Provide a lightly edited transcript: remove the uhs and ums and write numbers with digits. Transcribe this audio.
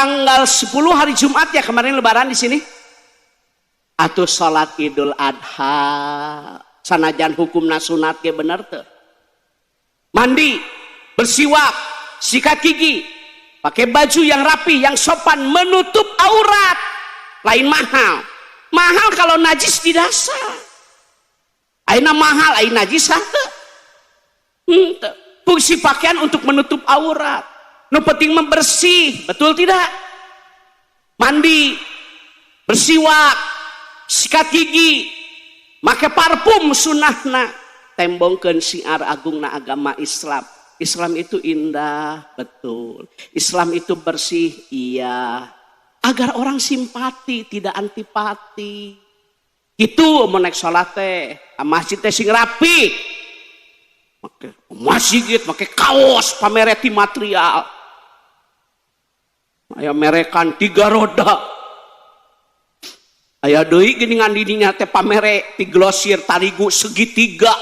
Tanggal 10 hari Jumat ya kemarin Lebaran di sini. Atau sholat Idul Adha. Sanajan hukumna sunat ge, bener tuh. Mandi, bersiwak, sikat gigi, pakai baju yang rapi, yang sopan, menutup aurat. Lain mahal. Mahal kalau najis di dasar. Aina mahal, aina najis henteu. Henteu. Fungsi pakaian untuk menutup aurat. Nu penting membersih, betul tidak? Mandi, bersiwak, sikat gigi, make parfum sunahna, tembongkeun syiar agungna agama Islam. Islam itu indah, betul. Islam itu bersih, iya. Agar orang simpati, tidak antipati. Itu mau naik sholat teh, masjid teh sing rapi. Make masjid, make kaos pamereti material. Aya merekan tiga roda. Aya deui geuningan didinya teh pamere ti glosir tarigu segitiga.